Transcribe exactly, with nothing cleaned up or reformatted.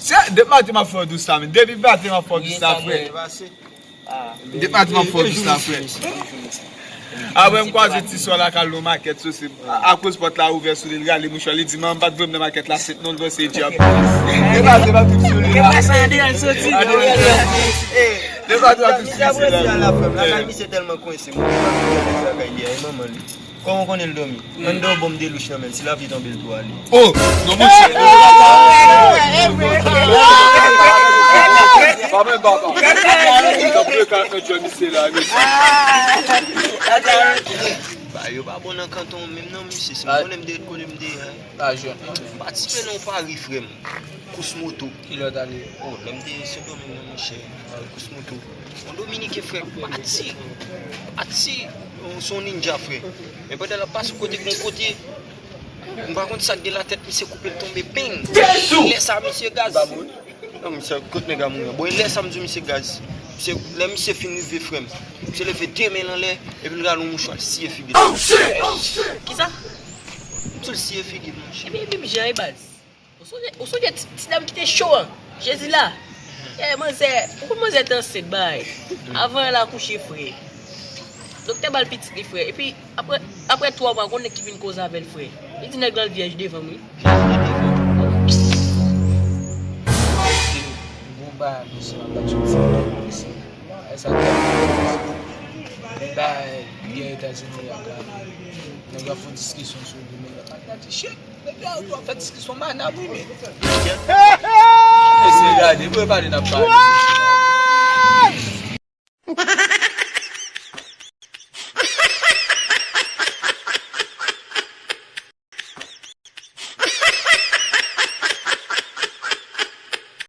Se depi maten m ap fè w dous la, men. Depi maten m ap fè w dous la, frè. Depi maten m ap fè w dous la, frè. Apre m kwaze ti sò lakay l nan makèt, sou se akoz pòt la ouvè sou li, l rale mouchwa, li di, "Manman, m pa t vle m nan makèt la, sèt non, l panse dyab." Depi maten m ap viv sou li la. Depi maten m ap viv sou li la. Lakay misye tèlman kwense, mwen pa vle al lakay li a, e manman li. Kòman w konnen l dòmi? Anndan w ban m de louch nan men l, si lapli tonbe l tou ale. Oh! Non, monchè. Pa mwen, papa. Tanpri, ka enjoy misye la, mesye. Ba, yo pa bon nan kanton menm non, mesye. Si m konnen m de, konnen m de, hein. M patisipe nan yon pari, frè m. Kous moto. Ki lè w t ale? Oh, lè m te Sendomeng nan, monchè, kous moto. Yon Dominiken, frè, pati, pati, yon, se yon ninja, frè. Men pandan l ap pase kote, gon kote, m pa konn sa k gen latèt misye, koupe l tonbe, peng. Lè sa, misye gaz. Non, misye, kot nèg la mouri an? Bon, e lè sa m di misye gaz. Misye, lè misye fin rive, frè m, misye leve de men l anlè, epi l rale yon mouchwa, l siye figi l. Kisa? M di l siye figi l, monchè. Ebyen, menm jan e baz. Ou sonje, ou sonje ti, ti dam ki te cho an? Jezi la. Eh, manzè, ou konn manzè te ansent, bay. Avan l akouche, frè. Doktè ba l pitit li, frè. Epi, apre, apre twa mwa, gon nèg ki vin koze avè l, frè. Li di nèg lan l vyèj devan m, wi. Vyèj li devan. Gon bagay, mesye, m ap bat sou ti mesye. E sa, bay, gen Etazini ak la. Nèg yo ap fè diskisyon sou li, men yo pa gade, shit. Nèg yo ap fè diskisyon manab, wi, men. Mesye, gade, pou yo pale, n ap pale.